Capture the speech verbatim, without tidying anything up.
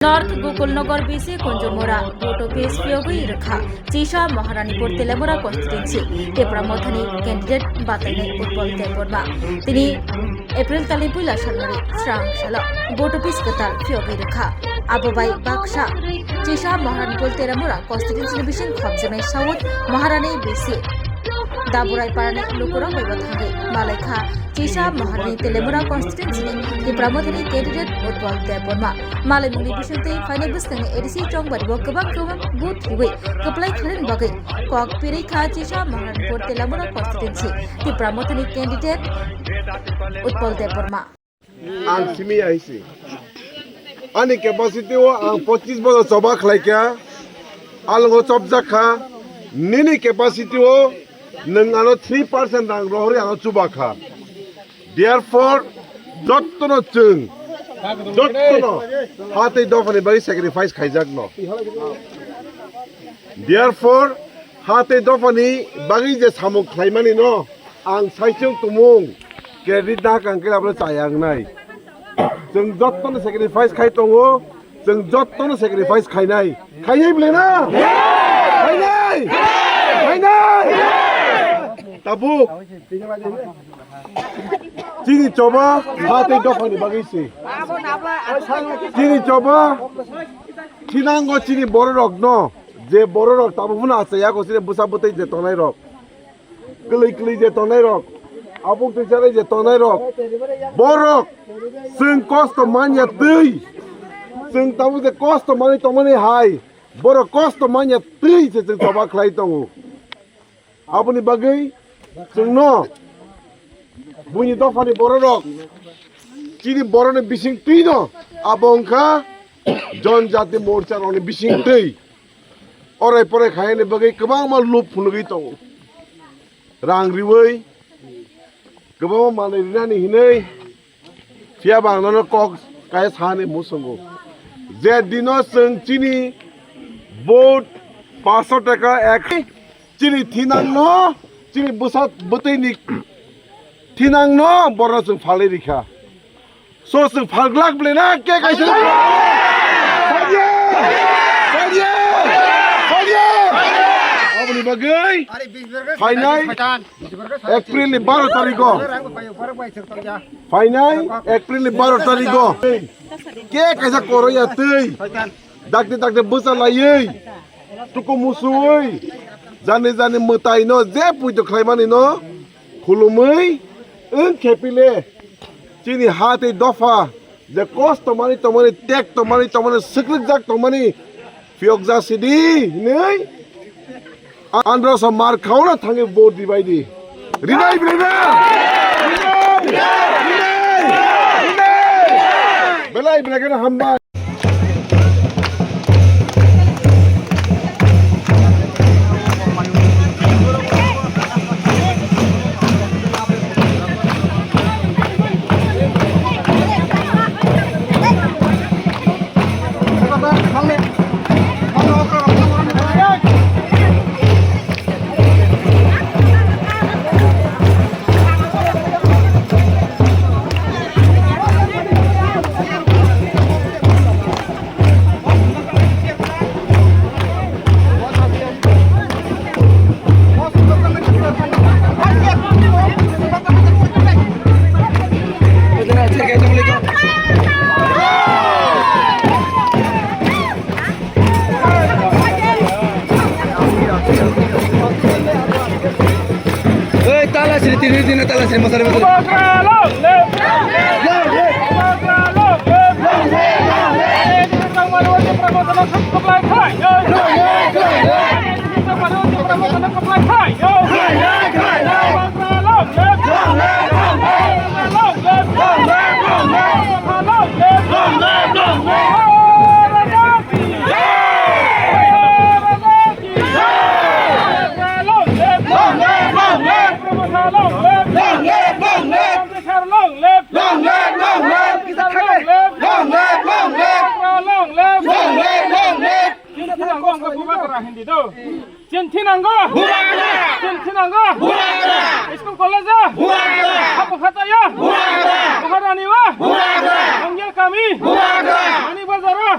North Gokulnagar B C Konjomora vote office phiyogwi rwkha Chisa Maharanipur Telamura constituency Tipra Mothani candidate batainai Utpal Debbarma. Tini April talni puila salmani srang salo vote office kwtal phiyogwi rwkha. Abo bai baksa Chisa Maharanipur Telamura constituency ni bising khopjaknai South Maharani B C Daburai parani lukurok bai bo thangwi malaikha Chisa Maharani Telamura constituency ni Tipra Mothani candidate Utpal Debbarma. Malaimungni bisingtwi phainai bwskangni A D C chongbari o kwbang kwbang booth riwi kwplai khlaini bagwi kok pirikha Chisa Maharanipur Telamura constituency Tipra Mothani candidate Utpal Debbarma. Ang simi ya hisi. Ani capacity o ang pochis bosor choba khlai kha. Alongo chopjak kha. Nini capacity o nwng ano three percent rang rohori ano chuba kha. Therefore, jottono chwng, jottono ha tei dophani bagwi sacrifice khaijakno. Therefore, ha tei dophani bagwi je samung khlaimani no ang saichung tumung credit da kang khe abono chaya wngnai. Chwng jottono sacrifice khai tongo, chwng jottono sacrifice khainai. Khainai bole na? Khainai! Khainai! Tabuk. Chini choba ha tei dophani bagwi se. Chini choba thinango chini bororokno, je bororok tabuk phano achai ya ko chini bwsa bwtwi je tongnai rok. Kwlwi kwlwi je tongnai rok, abuk twi chanai je tongnai rok, borok chwng kosto manya twi, chwng tabuk je kosto manwi tongmani hai, borok kosto manya twi se chwng choba khlai tongo. Aboni bagwi chwngno buini dophani bororok, chini borokni bising twino abo wngkha Janjati Morcha rokni bising twi. Orai porai khaini bagwi kwbangma lup phunugwi tongo. Rang riwi kwbangma manwi rinani hinwi. Phiya ba ang nono kok kaya sani musungo. Je dino chwng chini vote paanso taka ek chini thinangno, chini bwsa bwtwini thinangno borno chwng phalwi rikha. So chwng phalglak bole na ke kaisa. Phalya! Phalya! Phalya! Aboni bagwi phainai April ni baro tarikh o. Phainai April ni baro tarikh o. Ke kaisa koroya twi. Dakti dakti bwsa laiwi. Tuku musuwi. Jani jani mwtai no je puito khlaimani no. Khulumwi. Wng khepile. Chini ha tei dopha. Je kosto mani tongmani, tek tongmani, tongmani, swkrwkjak tongmani, phiyokjak sidi hinwi, andro sa mar khauna thangwi vote ribai di. Ribai, ribai! Belai, belai khe hambai. Ei, tala siri, tiri, tiri, tala siri, masari, masari. Hindi do. Chinthi nango. Chinthi nango. School college. Hapu khataya. Maharani wa. Mangyal kami. Mani bazara.